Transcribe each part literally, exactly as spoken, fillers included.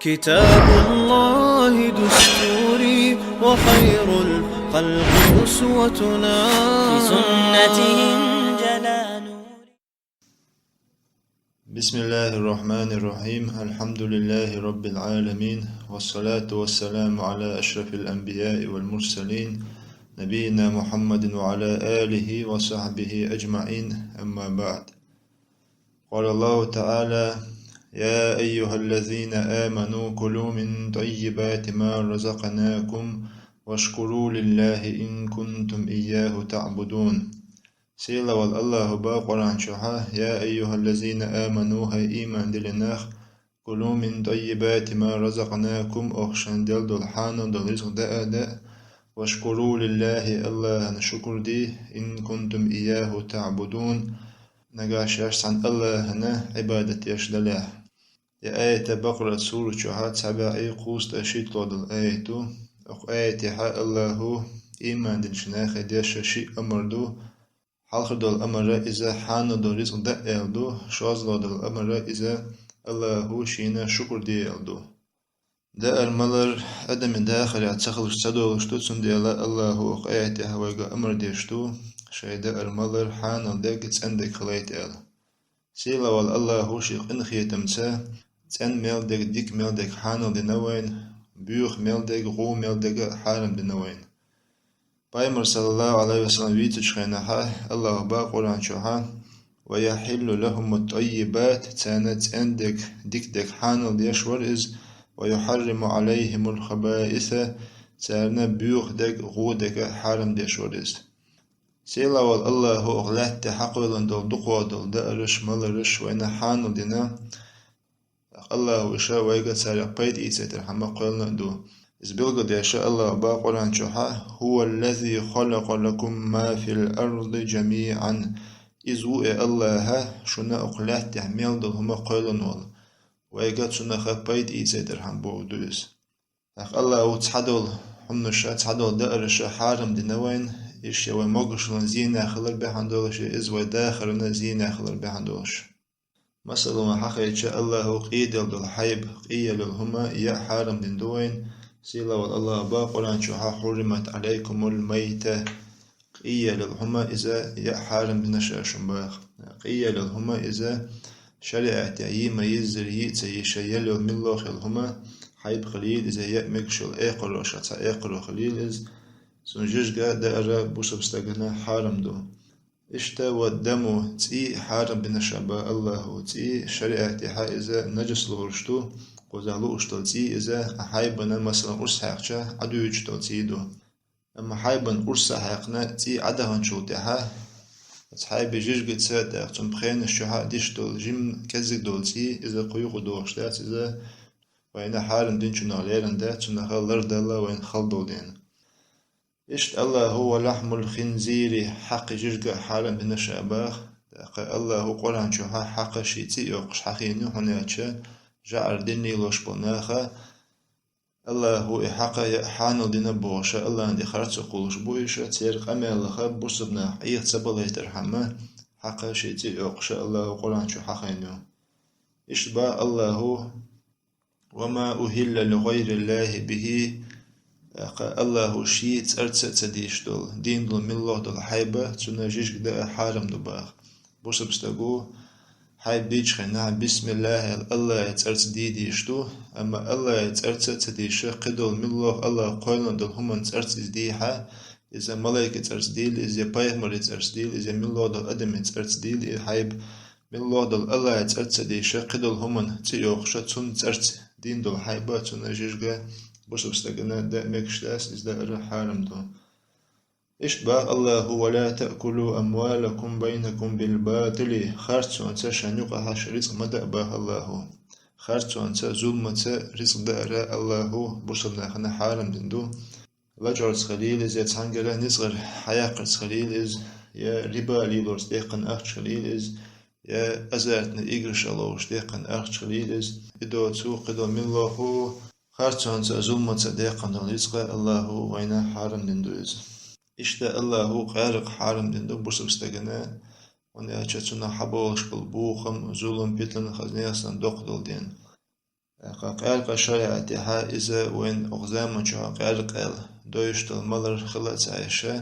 كتاب الله دستوري وخير الخلق أسوتنا. بسنته انجلى نوري. بسم الله الرحمن الرحيم. الحمد لله رب العالمين، والصلاة والسلام على أشرف الأنبياء والمرسلين، نبينا محمد وعلى آله وصحبه أجمعين. أما بعد. قال الله تعالى: يا أيها الذين آمنوا كلوا من طيبات ما رزقناكم واشكروا لله إن كنتم إياه تعبدون. Сийлавала Аллахӏа бах Къуръан чухь: يا أيها الذين آمنوا, хӏай иман диллина нах, كلوا من طيبات ما رزقناكم, оаха шоана делла дола хьанал дола ризкъ даа, даа, واشكروا لله, Аллахӏана шукур де, إن كنتم إياه تعبدون, нагахь шоаш цхьан Аллахӏана Ӏибадат деш далехь. Ер аят Бакъара сура чухь цхьа бӀаь кхузткъеи шийтталагӀа дола аят да. Укх аятехь Аллахӏа иман диллача наха деш шиъ амар ду. Хьалхара дола амар иза хьанал дола ризкъ даа аьлла ду, шозлагӀа дола амар иза Аллахӏа шийна шукур де аьлла ду. Даар-малар адамий дахарехь ца хилча ца долуш ду, цундела Аллахӏа укх аятехь вайга амар деш ду, шайн даар-малар хьанал дерг, цӀена дерг хилийта аьлла. Сийлавала Аллахӏа шен къинхетамца цӀена мел дерг, дика мел дерг хьанал дина вайна, боьха мел дерг, гӀо мел дерг а хьарам дина вайна. Пайхамар, саллаллахӏу Ӏалайхӏи ва саллам, вийцачу хенахь Аллахӏа бах Къуръан чухь: ويحل لهم الطيبات, царна цӀена дерг, дика дерг хьанал деш вара иза, ويحرم عليهم الخبائث, царна боьха дерг, гӀо дерг а хьарам деш вара иза. Сийлавала Аллахӏа укх лаьтта тӀехь кхоьллина долу дукхох долу даарш, маларш вайна хьанал дина, Аллахӏа иштта вайга царех пайда эцийта хӀума кхоьллина а ду. Иза билгалдеш Аллахӏа бах Къуръан чухь: هو الذي خلق لكم ما في الأرض جميعا. Иза ву и Аллахӏ, шуна укх лаьтта тӀехь мел долу хӀума кхоьллина волу. Вайга цунах пайда эцийта хӀума бохург ду иза. ТӀаккха Аллахӏа цхьадолу хӀуманаш, цхьадолу даарш хьарам дина вайна, иштта вай могушаллин зенехь хилар бахьана долуш, иза вай дахаран зенехь хилар бахьана долуш. Масала, вайна хьахийча, Аллахӏа къийделла долу хьайба, къийделла хӀума яа хьарам дина ду вайна. Сийлавала Аллахӏа бах Къуръан чухь: حرمت عليكم الميتة. Къийделла хӀума иза яа хьарам дина ша шуна бах. Къийделла хӀума иза шариӀатехь йийма йиззара, йийца йиша яа йолу муьлхха а йолу хӀума, хьайба хилийла иза, яа мегаш йолу экхаро, ша цхьа экхаро хилийла иза, цуьнан жижиг а, даар а бусалба стагана хьарам ду. Иштта والدم, цӀий а хьарам дина ша бах Аллахӏа, цӀий шариӀатехь иза нажас лоруш ду, кхузахь лууш долу цӀий иза, а хьайбана, масала, урс хьаькхча, Ӏадуьйцуш долу цӀий ду. Амма хьайбана урс ца хьаькхна, цӀий Ӏадаханчул тӀаьхьа, оцу хьайбин жижигаца, тӀаккха цуьнан пхенаш чохь а дисина долу жимма кӀеззиг долу цӀий, иза кху юкъа догӀуш дац, иза вайна хьарам динчунах лерина дац, цунах лардала вайна хала долу дела. Иштта Аллахӏа ولحم الخنزير, хьакхин жижиг а хьарам дина ша бах. ТӀаккха Аллахӏа Къуръан чухь хьакха шен цӀий йоккхуш хьахийна ю, хӀунда аьлча жаӀар дина лелош болу наха Аллахӏа и хьакха яа хьанал дина бохуш, Аллахӏан тӀе харцо кхуллуш бу иштта, церан къамелах бусалба нах Ӏеха ца балийтар хӀума, хьакха шен цӀий йоккхуш Аллахӏа Къуръан чу хьахийна ю. Иштта бах Аллахӏа: وما أهل لغير الله به, тӀаккха Аллахӏа шен цӀарца а ца дийш долу, дийна долу муьлхха а долу хьайба, цунна жижиг даа хьарам ду бах. Бусалба стага хьайба дийчу хенахь, бисмиллахӀ аьлла, Аллахӏан цӀарца дийр дийш ду, амма Аллахӏан цӀарца а ца дийша, кхидолу муьлхха а Аллахӏа кхоьллина долу хӀуманан цӀарца иза дийхьа, иза малайкан цӀарца дийла иза, я пайхамаран цӀарца дийла иза, я муьлхха а долу адаман цӀарца дийла и хьайба, муьлхха а долу Аллахӏан цӀарца ца дийша, кхидолу хӀуманан цӀий йоккхуш, цунна цӀарца дийна долу хьайба, цунна жижиг а бусалба стагана даа мегаш дац, иза даар хьарам ду. Иштта бах Аллахӏа: ولا تأكلوا أموالكم بينكم بالباطل, харцонца шайн юкъахь шайн рицкъ ма даа бах Аллахӏа. Харцонца, зулмаца рицкъ даар Аллахӏа бусалба нахана хьарам дина ду. Лачкъарца хилийла иза, я цхьаьнгара ницкъара хьаяккхарца хилийла иза, я риба лелорца даьккхина ахча хилийла иза, я азартни играш ловш даьккхина ахча хилийла иза. И доцу кхидолу муьлхха а харцонца, зулмаца даьккхина долу рицкъ Аллахӏа вайна хьарам дина ду иза. Иштта Аллахӏа къаьракъ хьарам дина ду бусалба стагана, хӀунда аьлча цунах хьаболуш болу бохам, зулам, питана хаза нехан санна доккха долу дела. ТӀаккха къаьркъа шариӀатехьа иза вайн оха заманчохь къаьркъал дойшдал малар хила а ца Ӏеша,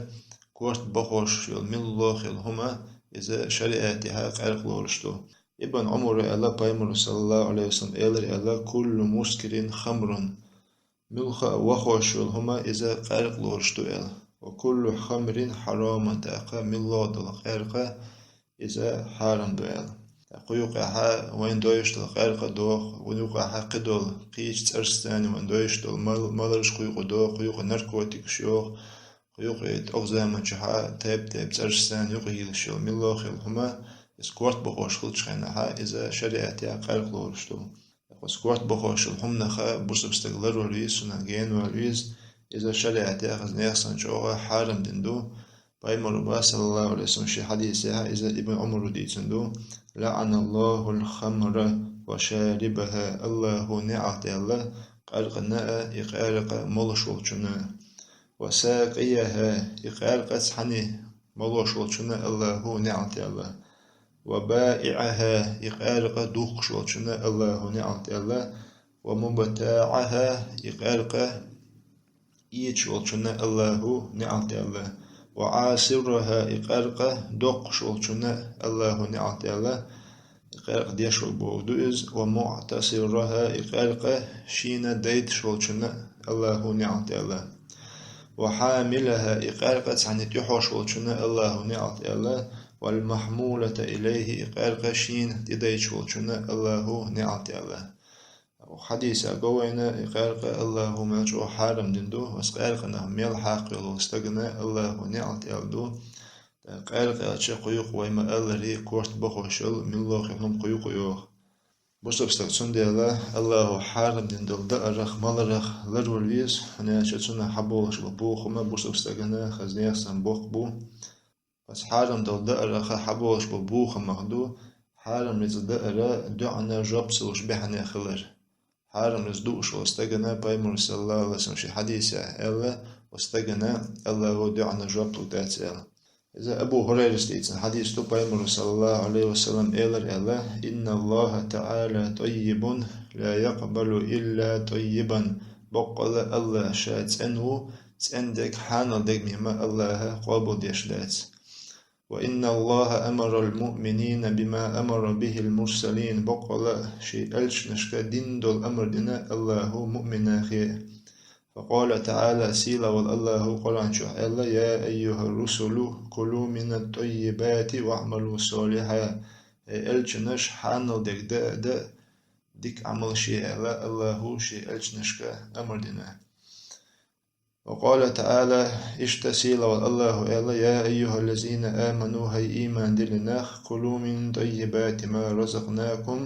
корта бахош йолу милла а хила хӀума, иза шариӀатехьа къаьркъа лоруш ду. Ибн Ӏумара аьлла, пайхамара, саллаллаху Ӏалайхи ва саллам, элира аьлла: «Куллу мускирин хамрун». Муьлхха а вахош йолу хӀума иза къаьркъа лоруш ду аьлла. «Ва куллу хамрин хьарамун», тӀаккха муьлхха а долу къаьркъа иза хьарам ду аьлла. ТӀаккха кху юкъехьа вайн дойшдал къаьркъа доху, вайн юкъехьа кхидолу, кхечу цӀаршца вайн дойшдал мал-, маларш кху юкъа доху, кху юкъа наркотикаш йоху, кху юкъа тӀокху заманчохьа тайп-тайп цӀаршца юкъа йилаш йолу милла а хила хӀума, иза корта бахош хилчу хенахьа, иза шариӀатехьа къаьркъа лоруш ду. Оцу корта бахош йолу хӀуманах бусалба стаг ларвала веза, цунах генвала веза, иза шариӀатехь хаза нехан санна чӀогӀа хьарам дина ду. Пайхамара боху, саллаллаху Ӏалайхи ва саллам, шен хьадисехь, иза Ибн Ӏумара дийцина ду: «ЛаӀаналлахул хамра ва шарибаха», Аллаху неӀалт аьлла къаьркъана а, и къаьркъа молуш волчунна а. «Ва сакъияха», и къаьркъа цхьаьна молуш волчунна Аллаху неӀалт аьлла. «Ва баиӀаха», и къаьркъа духкуш волчунна Аллаху неӀалт аьлла. «Ва мубтаӀаха», и къаьркъа эцаш волчунна Аллаху неӀалт аьлла. «Ва Ӏасираха», и къаьркъа доккхуш волчунна Аллаху неӀалт аьлла. И къаьркъа деш ву боху ду иза. «Ва муӀтасираха», и къаьркъа шена дайташ волчунна Аллаху неӀалт аьлла. «Ва хьамилаха», и къаьркъа цхьаьна тӀехьош волчунна Аллаху неӀалт аьлла. «Вал махьмулата илайхи», и къаьркъа шена тӀедайташ волчунна Аллаху неӀалт аьлла. Хьадисехь го вайна, и къаьркъа Аллаху мел чӀогӀа хьарам дина ду, оцу къаьркъанах мел хьакха йолу стагана Аллаху неӀалт аьлла ду. Къаьркъа аьлча кху юкъа вай ма-аллара, корта бахош йолу милла а хила хӀума кху юкъа йоху. Бусалба стаг цундела Аллаху хьарам дина долу даарах, маларах ларвала веза, хӀунда аьлча цунах хьаболуш болу бохам бусалба стагана хаза нехан санна боккха бу. Оцу хьарам долу даарах хьаболуш болу бохамех ду хьарам рицкъа даар доӀана жоп ца луш бахьана хилар. Хьарам рицкъа дууш волу стагана пайхамара, саллаллаху Ӏалайхи ва саллам, шен хьадисехь аьлла, оцу стагана Аллаху доӀана жоп лур дац аьлла. Иза Абу Хурайрас дийцина хьадис ду, пайхамара, саллаллаху Ӏалайхи ва саллам, элира аьлла: «Инналлаха таӀала таййибун, ла якъбалу илла таййибан». Баккъала Аллах ша цӀена ву, цӀена дерг хьанал дерг мема Аллаха къобалдеш дац. «Ва инналлаха амарал муъминина бима амара бихил мурсалин», баккъала шен элчанашка дина долу амар дина Аллаху муъминахе. «Факъала таӀала», сийлахь волу Аллаху Къуръан чохь аьлла: «Я айюхар русулу, кулу минат таййибати ваъмалу салиха». Эй элчанаш, хьанал дерг даа а даа, дика Ӏамал е аьлла, Аллаху шен элчанашка амар дина. Ва къала таӀала, иштта сийлахь волу Аллаху аьлла: «Я айюхаллазина аману», хӀай ийман диллина нах, «кулу мин таййибати ма разакънакум»,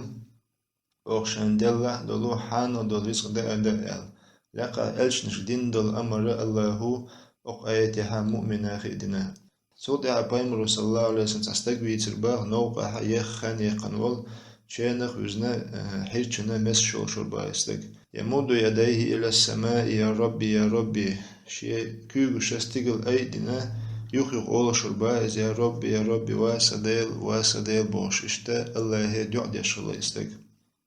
оха шайна делла долу хьанал долу рицкъа даа а даа аьлла. Лакха элчанашка дина долу амара Аллаху окху аятехьа муъминахе дина. Цул тӀаьхьа пайхамара, саллаллаху Ӏалайхи ва саллам, цхьа стаг вийцар баха, новкъахь еха хан яьккхина волу, ченах вуьзна, э, хьирчана месаш йолуш вара баха и стаг. «Ямудду ядайхи илас самаи: я Рабби, я Рабби», шен куьйгаш стигала айдина, юх-юха олуш вара баха иза: «Я Рабби, я Рабби, ва сан Дела, ва сан Дела», бохуш, иштта Аллахе дуӀа деш хилла и стаг.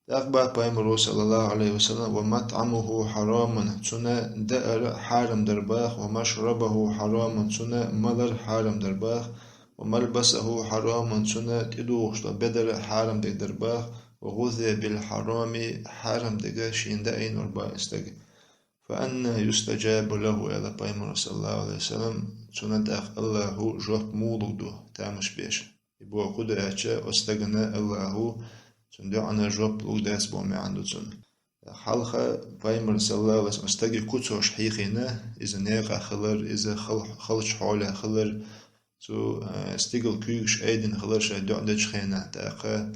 ТӀаккха баха пайхамара, саллаллаху Ӏалайхи ва саллам: «Ва матъамуху хьарамун», цуьнан даар хьарам дара баха, «ва машрабуху хьарамун», цуьнан малар хьарам дара баха, «ва малбасуху хьарамун», цуьнан тӀедухуш долу бедар хьарам дерг дара баха, «ва гъуззия бил хьарами», хьарам дерг шена даийна вара баха и стаг. «Фа анна юстаджабу лаху», аьлла пайхамара, саллаллаху Ӏалайхи ва саллам, цунна тӀаккха Аллаху жоп муха лур ду, тамаш беш. И боху ду аьлча, оцу стагана Аллаху цуьнан дуӀана жоп лур дац боху маьӀна ду цуьнан. Хьалха пайхамара, саллаллаху Ӏалайхи ва саллам, стаге куцаш хьийхийна, иза некъахь хилар, иза хал-, халчу хьолехь хилар, цу, э, стигала куьйгаш айдина хилар шайн дуӀа дечу хенахь, тӀаккха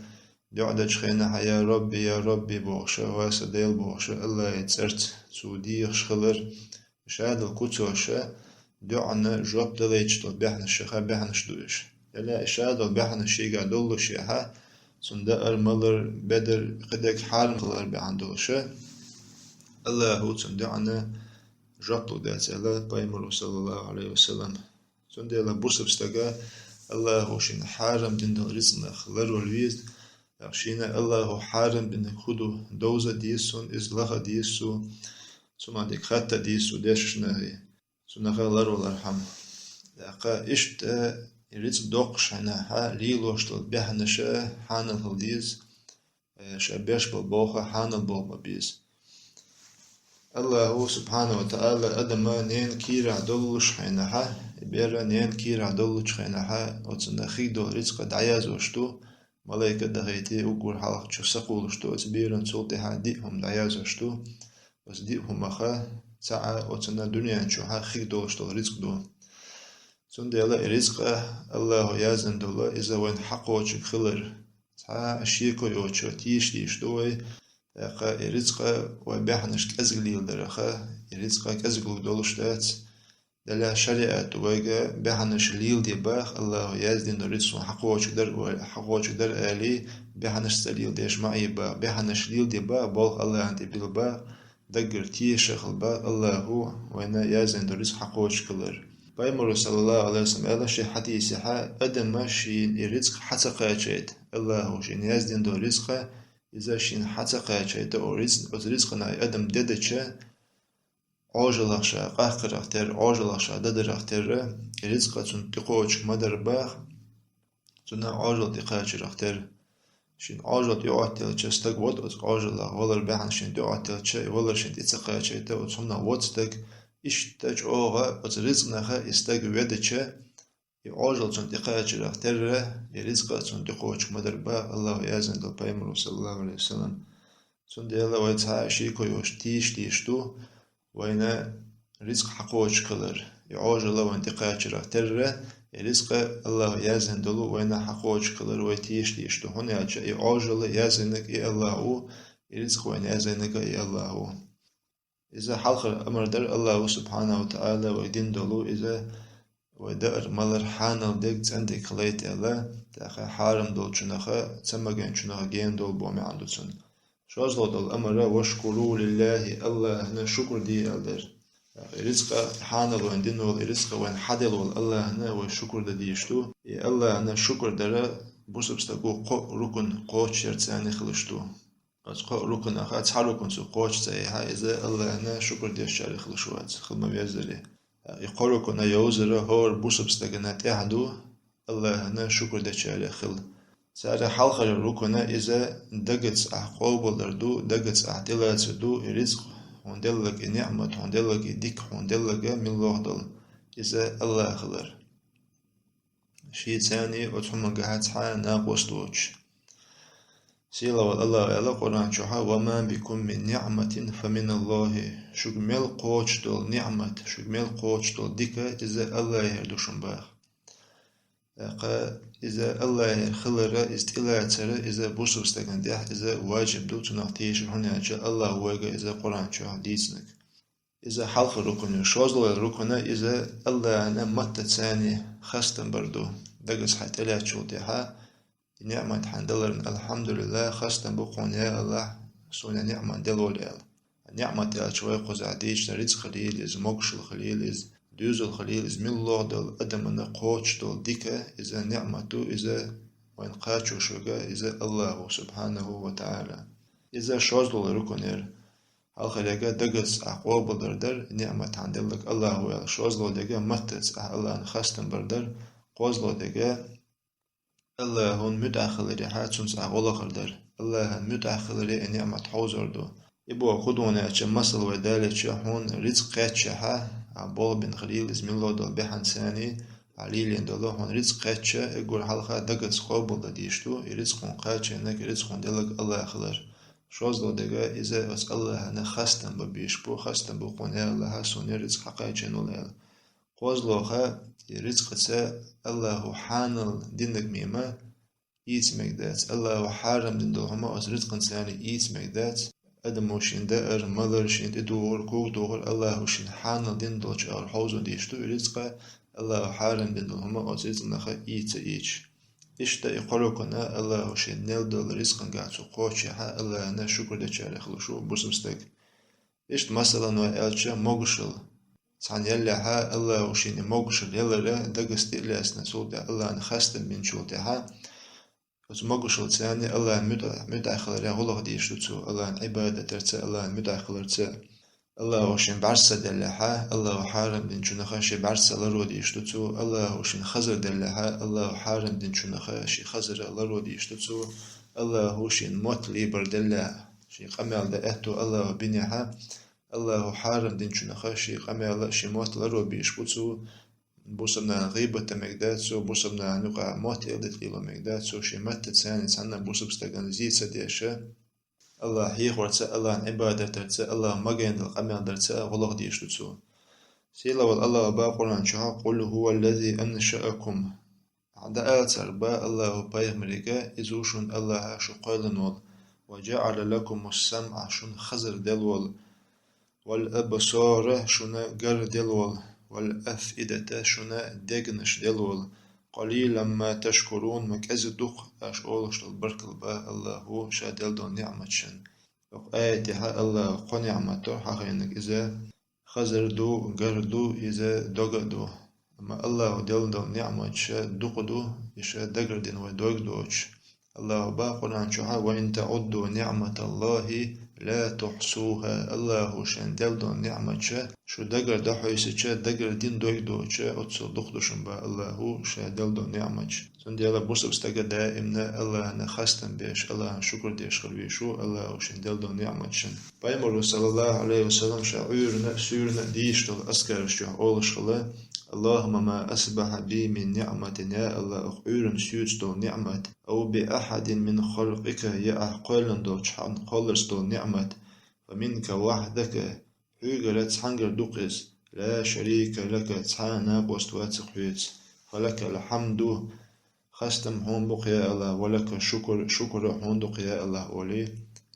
дуӀа дечу хенахь: «Я Рабби, я Рабби», бохуша, «ва сан Дела», бохуша, Аллахе цӀарца цо дехаш хилар. Шадолу куцаша дуӀана жоп далайча долу баьхьанаш, шаьха баьхьанаш ду уьш. Делахь и шадолу баьхьанаш шийгахь доллушехь, цуьнан даар, малар, бедар, кхидерг хьарам хилар баьхьна долуша, Аллаху цуьнан дуӀана жоп лур дац аьлла пайхамара, саллаллаху Ӏалайхи ва саллам. Цундела бусалба стага Аллаху шена хьарам дина долу рицкъанах ларвала веза, ТӀаккха шийна Аллахо хьарам динарг хӀу ду, довза деза сона, иза лаха деза сона, цу маттиг хатта деза сона дешаш нахе. Цунах лар валар хьама. ТӀаккха иштта рицкъ доккхуш хьайнахьа лелош дола бехнаша хьанал хила деза, э, ша беш бола болх хьанал болх бан беза. Аллаху субхьана ва таала адама ненан кийрахь доллуш хьайнахьа, и бер ненан кийрахь доллучу хьайнахьа, оцунна хиг дола рицкъа дӀаяздеш ду, малайка дахийти уггар хьалха чу сакхулуш ду, оцу беран цул тӀаьхьа диъ хӀума дӀаяздеш ду, оцу диъ хӀумах цхьаъ оцунна дуьнен чухьа хиг долуш долу рицкъ ду. Цундела и рицкъа Аллахо яздина долу, иза вайна хьакхочуг хилар. Цхьа а шеко йоцуш тийша дезаш ду вай, тӀаккха и рицкъа вай бехнаш кӀезиг леладараха, и рицкъа кӀезиглуг долуш дац. Делахь шариат вайга бехнаш леладе баха, Аллахо яздина долу рицкъа хьакхочуг дар, хьакхочуг дар алий, бехнаш ца леладеш ма Ӏе баха, бехнаш леладе баха, болх Аллахьан тӀе билла баха, даггара тийша хила баха, Аллахо вайна яздина долу рицкъа хьакхочуг хилар. Пайхамара, саллаллаху Ӏалайхи ва саллам, аьлла шен хьадисехьа, адама шена и рицкъа хьа ца кхачайта, Аллахо шена яздина долу рицкъа, иза шена хьа ца кхачайта, о рицкъ-, оцу рицкъана и адам де дича, Ӏожаллах ша къахкарах терра, Ӏожаллах ша дадарах терра, и рицкъа цунна тӀекхочуг ма дара баха, цунна Ӏожалла тӀекхачарах терра. Шена Ӏожалла тӀеӀоттаелча, стаг вода оцу Ӏожаллах, валар бехна шена тӀеӀоттаелча, и валар шена тӀе ца кхачайта, оцу хӀуманах вода стаг, иштта чӀогӀа оцу рицкъанах и стаг ведача, и Ӏожалла цунна тӀекхачарах терра, и рицкъа цунна тӀекхочуг ма дара баха, Аллахо яздина долу, Пайхамара, саллаллаху Ӏалайхи ва саллам. Цундела вай цхьа а шеко йоцуш тийша дезаш ду, вайна рицкъа хьакхочуг хилар, и Ӏожалла вайна тӀекхачарах терра, и рицкъа Аллахо яздина долу вайна хьакхочуг хилар вай тийша дезаш ду, хӀунда аьлча и Ӏожалла яздинарг и Аллах ву, и рицкъа вайна яздинарг а и Аллах ву. Иза хьалхара амар дара Аллаху субхьана ва таала вайга дина долу, иза вай даар-малар хьанал дерг, цӀена дерг хилийта аьлла, тӀаккха хьарам долчунах, ца магийначунах гена долу боху маьӀна ду цунна. ШозлагӀа долу амара: «Вашкуру лиллахи», Аллахьна шукр де аьлла дара. И рицкъа хьанал вайна дина волу, и рицкъа вайна хьаделла волу Аллахьна вай шукр дан дезаш ду. И Аллахьна шукр дара бусалба стага кхоъ рукн кхочушъярца цхьаьна хилаш ду. Оцу кхоъ рукнах цхьа рукн цо кхочуш ца яхьа, иза Аллахьна шукр дешчарех хилаш вац, хила ма веззара. И кхо рукн йовзара хӀора бусалба стагана тӀехь ду, Аллахьна шукр дечарех хила. Цара хьалхара рукн иза дагаца ахь къобалдар ду, дагаца ахь тӀелацар ду, и рицкъ хьуна деллаг, и ниъмат хьуна деллаг, и дика хьуна деллаг милла ваха долу, иза Аллах хилар. Шийцаний оцу хӀуманга цхьа а накъост доцуш. Сийлахь волу Аллахо аьлла Къуръан чохь: «Ва ма бикум мин ниъматин фа миналлахи». Шуьга мел кхочуш долу ниъмат, шуьга мел кхочуш долу дика, иза Аллахьера ду шуна баха. ТӀаккха иза Аллахьера хилара, иза тӀелацара, иза бусалба стагана тӀехь, иза важиб ду, цунах тийшар, хӀунда аьлча Аллахо вайга иза Къуръан чохь дийцинарг. Иза хьалха рукн ю. ШозлагӀа рукн иза Аллахьна маттаца цхьаьна хастам бар ду. Дагаца хьан тӀелаьцначул тӀаьхьа, и ниъмат хьан даларна алхьамдулиллахь, хастам бу хьуна, я Аллахь, суна ниъмат делла волу аьлла. Ниъмат аьлча вай кхузахь дийцина рицкъ хилийла иза, могушалла хилийла иза, доьзал хилийла иза, милла ваха долу адамана кхочуш долу дика, иза ниъмат ду, иза вайна кхачош верг, иза Аллаху субхьанаху ва таала. Иза шозлагӀа рукн яра. Хьалхарерг дагаца ахь къобалдар дара, ниъмат хьан деллаг Аллахо аьлла, шозлагӀа дерг маттаца ахь Аллахьна хастам бар дара, кхозлагӀа дерг Аллахьан муьтӀахь хиларехьа, цунца ахь гӀо лахар дара. Аллахьан муьтӀахь хиларе и ниъмат хьовзор ду. И боху хӀун ду аьлча, масала вай далийча, хьуна рицкъ кхаьччахьа, ахь болх бина хилийла иза милла долу бехнацаний, ахь лелийна долу, хьуна рицкъ кхаьчча, уггар хьалха дагаца къобалдан дийш ду, и рицкъ хьуна кхачийнарг, и рицкъ хьуна деллаг Аллах хилар. ШозлагӀа дерг иза оцу Аллахьна хастам бан бийш бу, хастам бу хьуна, я Аллахь, суна рицкъ хьакхачийна волу аьлла. КхозлагӀа, и рицкъаца Аллахо хьанал динарг мема ийца мегаргдац, Аллахо хьарам дина долу хӀума оцу рицкъанца цхьаьна ийца мегаргдац. Адамо шен даар, малар, шен тӀедухар, когадухар Аллахо шен хьанал дина долчу агӀор хьовзо дийш ду, и рицкъа Аллахо хьарам дина долу хӀума оцу рицкъанах ийца ийцаш. Иштта и кхо рукн Аллахо шен нел долу рицкъангахь цо кхочушъяхьа, Аллахьна шукр дечарех хилуш ву бусалба стаг. Иштта масалан вай аьлча, могушалла. Цхьана яллехьа, Аллахо шена могушалла ялара дагаца тӀе а лаьцна, цул тӀаьхьа Аллахьна хастам бинчул тӀаьхьа, Оцу могушалла царна Аллахьан муьтӀа-, муьтӀахь хиларе гӀуллакх дийш ду цо, Аллахьан Ӏибадат дарца, Аллахьан муьтӀахь хиларца. Аллахьо шен бӀаьрса деллехьа, Аллахьо хьарам динчунах шен бӀаьрса ларван дийш ду цо, Аллахьо шен хазар деллехьа, Аллахьо хьарам динчунах шен хазар ларван дийш ду цо, Аллахьо шен мотт лийбар деллехьа, шен къамел дан аьтту Аллахьо бинехьа, Аллахьо хьарам динчунах шен къамел а, шен мотт ларван бийш бу цо, бусалба нахана гӀийбат дан мегаргдац цо, бусалба нахана юкъахь мотт эладита лело мегаргдац цо, шен маттаца царна цхьанна бусалба стагана зе ца деш, Аллахь хьехорца, Аллахьан Ӏибадат дарца, Аллахьо магийна долу къамел дарца гӀуллакх дийш ду цо. Сийлахь волу Аллахьо боху Къуръан чохь: «Къул хӀува ллази аншаакум». Хьан дан ала цара боху Аллахьо пайхамарига, иза ву шуна Аллахьа шу кхоьллина волу, «ва жаъала лакумус самъа», шуна хазар делла волу, «вал абсара», шуна гар делла волу, «вал афъидата», шуна дегнаш делла волу. «Къалилам ма ташкурун», ма кӀезиг ду-кх аша олуш долу баркалла боху Аллахьо ша делла долу ниъматашна. ХӀокху аятехь Аллахьо кхо ниъмат до хьахийнарг, иза хазар ду, гар ду, иза дог а ду. Амма Аллахьо делла долу ниъматаш дукха ду, и ша дагардина вай дог доцуш. Аллахьо боху Къуръан чохь: «Ва ин таъудду ниъматаллахи ла тухсуха». Аллахьо шен делла долу ниъматаш шу дагара дӀахьовсича, дагардина дог доцуча, оццул дукха ду шуна боху Аллахьо ша делла долу ниъматаш. Цундела бусалба стага даимна Аллахьна хастам беш, Аллахьна шукур деш хила везаш ву, Аллахьо шен делла долу ниъматашна. Пайхамаро, саллаллаху Ӏалайхи ва саллам, ша Ӏуьйранна а, суьйранна а дийш долу азкараш чохь олуш хилла: «Аллахумма ма асбахьа би мин ниъматин», я Аллахь, оха Ӏуьйранна соьца долу ниъмат, «ав би ахьадин мин халкъика», я ахь кхоьллина долчу хьан кхолларца долу ниъмат, «фа минка вахьдака», хьоьгара цхьаьнгара ду-кх иза, «ла шарика лака», цхьа а накъост вац-кх хьоьца, «фа лакал хьамду», хастам хьуна бу-кх, я Аллахь, «ва лака шукр», шукр а хьуна ду-кх, я Аллахь, олий.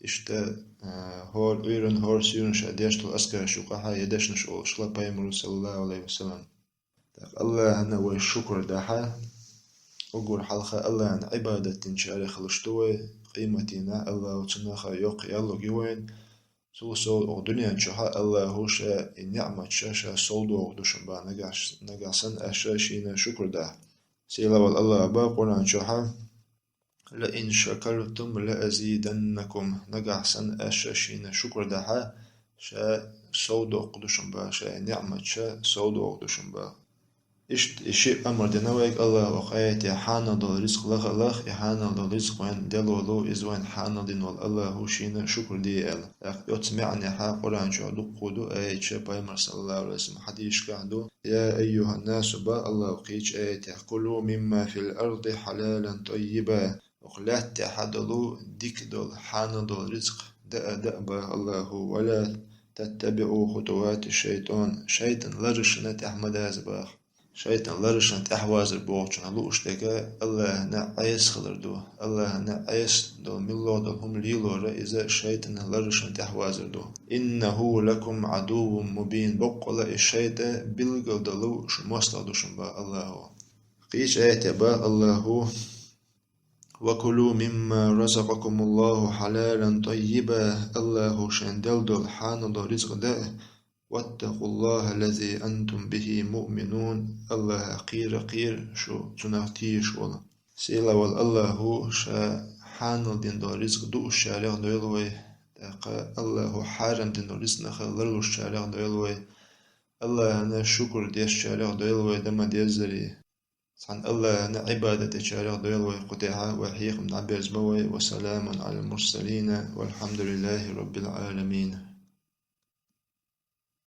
Иштта, а, хӀора Ӏуьйранна, хӀора суьйранна ша деш долу азкараш юкъахь я дешнаш олуш хилла пайхамаро, саллаллаху Ӏалайхи ва саллам. ТӀаккха Аллахьна вай шукур дахь, уггар хьалха Аллахьна Ӏибадат динчарех хилаш ду вай, къематдийнахь Аллахьо цунах йоккха ял лург ю вайна. Цул сов оха дуьнен чохь Аллахьо ша и ниъматаш ша совдохур ду шуна боху, нагахь, нагахь санна аша шена шукур дахь. Сийлахь волу Аллахьо боху Къуръан чохь: «Ла ин шакартум ла азиданнакум». Нагахь санна аша шена шукур дахь, ша совдоккхур ду шуна боху, ша и ниъматаш совдохур ду шуна боху. Иштта и шиъ амар дина вайга Аллахьо оха аятехь, хьанал долу рицкъ лаха а лаха, и хьанал долу рицкъ вайна делла волу, иза вайна хьанал дина волу Аллахьо шена шукур де аьлла. ТӀаккха оцу маьӀнехь Къуръан чохь дуккха ду аяташ, пайхамар, саллаллаху Ӏалайхи ва саллам, хьадисашкахь ду: «Я айюханнасу», боху Аллахьо кхечу аятехь, «кулу мимма фил арди хьалалан таййиба». Оха лаьтта тӀехь долу дика долу, хьанал долу рицкъ даа, даа, боху Аллахьо, «ва ла таттабиӀу хутувати шайтан», шайтан ларашна тӀехь ма даза боху. Шайтан ларашна тӀехь вазар бохучунах лууш дерг Аллахьна Ӏеса хилар ду. Аллахьна Ӏеса долу, милла долу хӀума лелор а иза шайтан ларашна тӀехь вазар ду. «Иннаху лакум Ӏадуввун мубин», боккъала и шайтан билггал долу шу мостагӀа ду шуна боху Аллахьо. Кхечу аятехь боху Аллахьо: «Ва кулу мимма разакъакумуллаху хьалалан таййиба», Аллахьо шайн делла долу хьанал долу рицкъ даа, «ваттакъуллахаллази антум бихи муъминун», Аллахьах кхера, кхера шу цунах тешаш волу. Сийлахь волу Аллахьо ша хьанал дина долу рицкъ дуушчарех дойла вай, тӀаккха Аллахьо хьарам дина долу рицкъ наха ларлушчарех дойла вай, Аллахьна шукур дешчарех дойла вай, дан ма-деззара. Цхьана Аллахьна Ӏибадат дечарех дойла вай кху тӀехь, вай хьехам дӀаберза ма вай. Ва саламун Ӏалал мурсалина, валхьамдулиллахи раббил Ӏаламин.